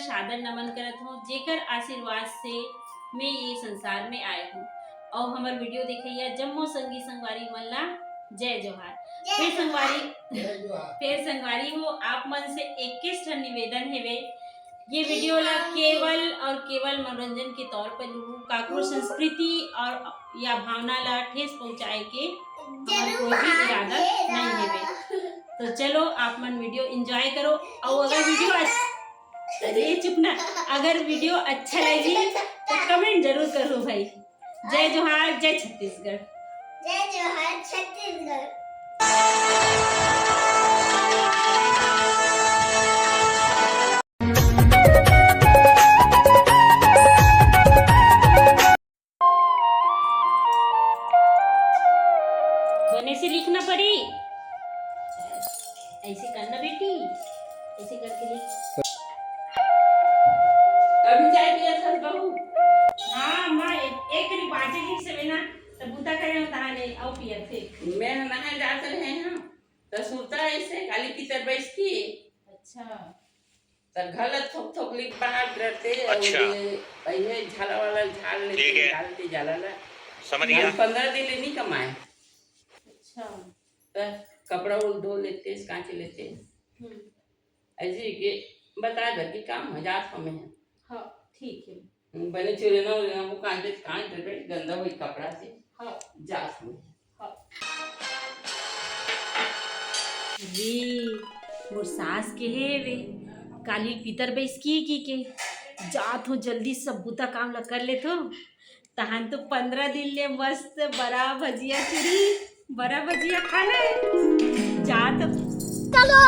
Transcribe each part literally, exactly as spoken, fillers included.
सादर नमन करत हूँ, जेकर आशीर्वाद से मैं ये संसार में आए हूँ। और हमर वीडियो देखइया जम्मो संगी संगवारी मन ला जय जोहार। जय फिर जोहार। संगवारी, जय जोहार। फिर संगवारी हो, आप मन से इक्कीस ठन निवेदन हेवे, ये वीडियो ला केवल और केवल मनोरंजन के तौर पर लू, काकरो संस्कृति और या भावना ला ठेस पहुंचाए के हमर कोई भी इरादा नहीं हेवे। तो चलो, आप मन वीडियो एंजॉय करो, और अगर वीडियो अच्छा, अरे चुप ना, अगर वीडियो अच्छा लगी तो कमेंट जरूर करो भाई। जय जोहार, जय छत्तीसगढ़। जय जोहार, छत्तीसगढ़। बने से लिखना पड़ी। ऐसे करना बेटी, ऐसे करके लिख। अभी चाय पिया था बहू? हाँ माँ, एक, एक करीब बाजे लिख से ना, तो बूता करे हो तहाँ ले, आओ पिया थे। मैं नहाए जात रहे हैं, तो सुरता ऐसे काली पितर बैस की। अच्छा। त घर ल थोक थोक लिप बहार डरते, अउ अच्छा। ये, ये झाला वाला झाड़ लेते, ठीक है। झाड़ते जाला ला। समझ गया। हम पंद्रह दिन ले नहीं कमाए। अच्छा। त कपड़ा उल धो लेते, कांच लेते। हम्म। ऐसे के बता दे कि काम हो जात हमें। हाँ, ठीक है। बने चुरे ना, उरे ना, वो कांच, कांच डर गंदा हुई कपड़ा से। हाँ। जात हमें। रे, मोर सास के हे वे, काली पितर बैस की, की के, जात हो जल्दी सब बूता काम ला कर लेथो, तहान तो पंद्रह दिन ले मस्त बरा भजिया चुरी, बरा भजिया खाना है। जात चलो।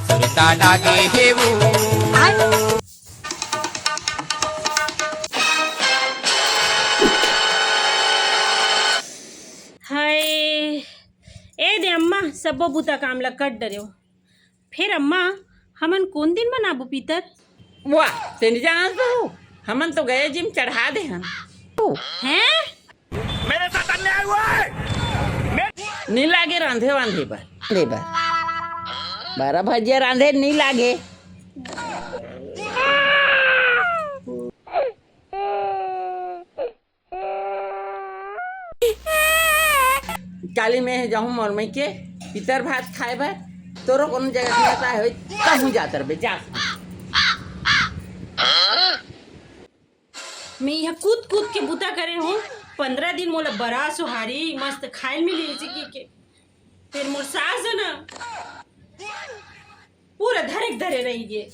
सुरता लागे हे वो। हाय, ए दे अम्मा, सब्बो बूता काम ला कर डरेव। फेर अम्मा, हमन कोन दिन बनाबो पितर? वाह, तेन जानत हो, हमन तो गए जिम चढ़ा दे हन। हैं? मेरे साथ अन्याय हुआ है। नी लागे रांधे वांधे बर। रांधे बर। बरा भजिया रांधे नी लागे। काली मैं जाहूँ मोर मइके पितर भात खाए बर, तोरो कोनो जगह नहीं आता है, तहूँ जात रहे, जा। मैं यहाँ कूद कूद के बूता करे हूँ, पंद्रह दिन मोला बरा सुहारी मस्त खाए मिली इसी की के। फिर मोर सास है ना, पूरा धरे के धरे रही गे।